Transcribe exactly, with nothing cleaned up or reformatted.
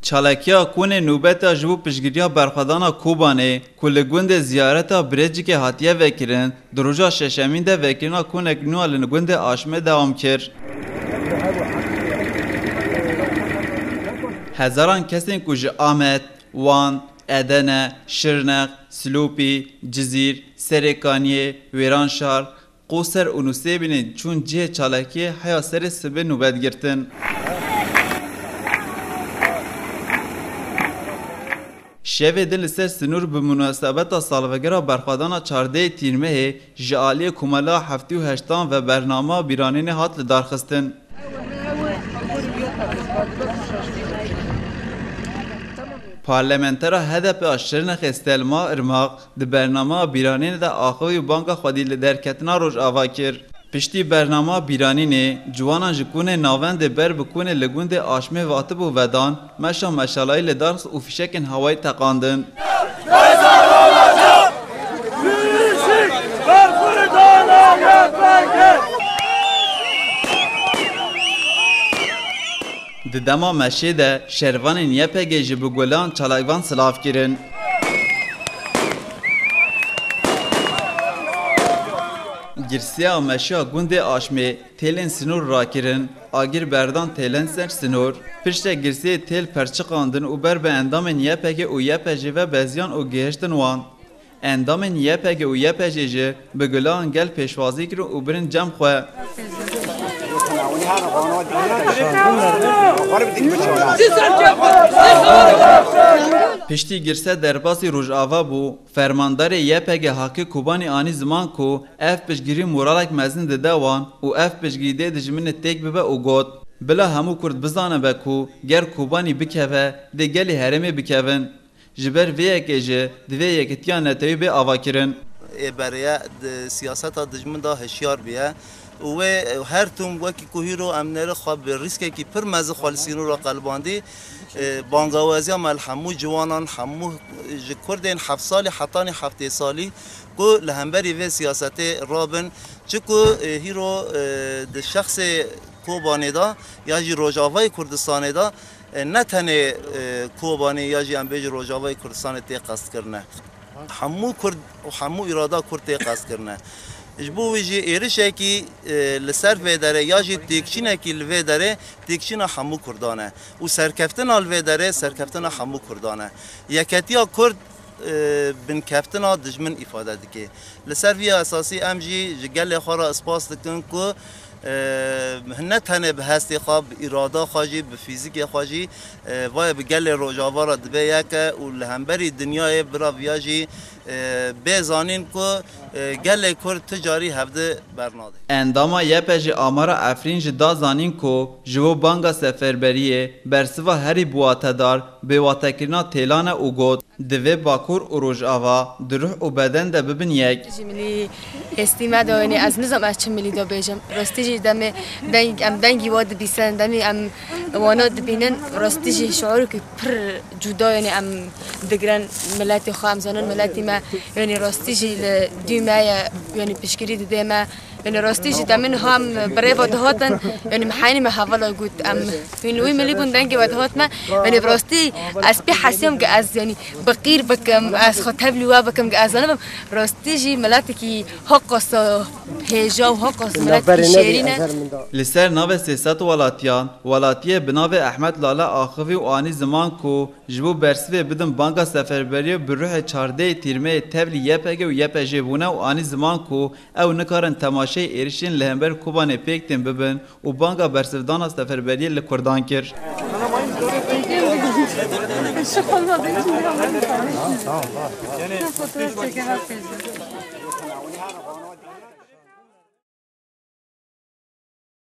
Çalakiya Kûnê nûbeta ji bo piştgiriya berxwedana Kobanê ku li gundê Ziyareta Birêcikê hatiye vekirin, di roja şeşemîn de vekirina kûnek nû ya li gundê Aşmê dewam kir. Hezaran kesên ku ji Amed, Wan, Edene, Şirnex, Silopî, Cizîr, Serêkaniyê, Wêranşar, Qoser û Nûsêbînê çûn cihê çalakiyê heya serê sibê nûbet girtin. Şevê din li ser sinûr bi munasebeta salvegera berxwedana çardehê Tîrmehê ji aliyê Komela heftê û heştan ve bernama bîranînê hat lidarxistin. Parlamentera H D P a Şirnexê Selma Irmak di bernama bîranînê de axivî û banga xwedî li derketina Rojava kir. Piştî bernama bîranînê, ciwanan ji kûnê navendê ber bi kûnê li gundê Aşmê vatibû vedan, meşa meşalayî li dar xist û fîşekên hawayî teqandin. Di dema meşê de şervanên Y P G jî bi gulan çalakvan silav kirin. Girsiya meşa gundê Aşmê têlên sinor rakirin, agir berdan têlên ser sinor. Piştre girsiyê têl perçiqandin û ber bi endamên Y P G û Y P J ve beziyan û gihiştin wan. Endamên Y P G û Y P J jî bi gulan gel pêşwazî kirin û birin cem xwe. Piştî girse derbasî Rojava bû, fermandarê Y P G Hakî Kobanî anî ziman ku ev piştgirî moralek mezin dide wan û ev piştgirî dê dijminê têk bibe û got, bila hemû Kurd bizanibe ku ger Kobanî bikeve, dê gelê herêmê bikevin. Ji ber vê yekê jî divê yekitiya netewî bê avakirin. Ê berê ye di siyaseta dijmin de hişyar bûye û wê her tim wekî ku hîro em nêrê xwe bi rîskekî pir mezin xwe li sînor re qelibandî, e, bangawaziya me li hemû ciwanan, hemû ji kurdên heft salî hetanî heftê salî ku li hemberî vê siyasetê rabin, çiku, e, hîro, e, di şexsê Kobanê de ya jî Rojavayê Kurdistanê de, e, ne tenê, e, Kobanê ya jî em bêjin Rojavayê Kurdistanê tê qestkirine. Hemû Kurd û hemû îrada Kurd tê qestkirine. Ji bo wî jî êrişekî, e, li ser vê derê ya jî têkçînekî li vê derê têkçîna hemû Kurdan e. Û serkeftina li vê derê serkeftina hemû Kurdan e. Yeketiya Kurd, e, binkeftina dijmin îfade dike. Li ser vî esasî em jî ji gelê xwe re spas dikin ku, e, ne tenê bi hestê xwe, bi îrada xwe jî, bi fîzikê xwe jî, e, vaye bi gelê Rojava re dibe yek e û li hemberî dinyayê bira viya jî, e, bê zanîn ku, e, gelê Kurd ti carî hevdi bernade. Endama Y P J Amara Efrîn jî da zanîn ku ji bo banga seferberiyê bersiva herî biwatedar bêwatekirina têlan e û got, Divê Bakur û Rojava di ruh û beden de bibin yek. Ji milî hêstî me de, yanî ez nizam ez çi milî de bêjim. Rastî jî demê deng, em dengî we dibîsin, demê em wana dibînin, rastî jî şiûreke pir cuda, yanî em digirin miletê xwe, em zanin miletî me, yanî rastî jî li dû me ye, yanî piştgirî didê me. Yanî rastî jî demê niha em bi rê ve dihatin, yanî min heynî me hevala got, em hûn wî milî bûn dengê we dihat me. Yanî bi rastî ez pê hesiyam ku ez, yanî bi qîr bikim, ez xwe tevlî we bikim ku ez zanibim. Rastî jî miletekî hoqasa hêja û hoqas miletekî şêrîn e. Li ser navê sê sed welatiyan, welatiyê bi navê Ehmed Lale axivî û anî ziman ku ji bo bersivê bidin banga seferberiyê bi ruhê çardehê Tîrmeyê tevlî Y P G û Y P J bûne û anî ziman ku ew nikarin temaşeyê êrişên li hember Kobanê pêk tên bibin û banga bersivdana seferberiyê li Kurdan kir.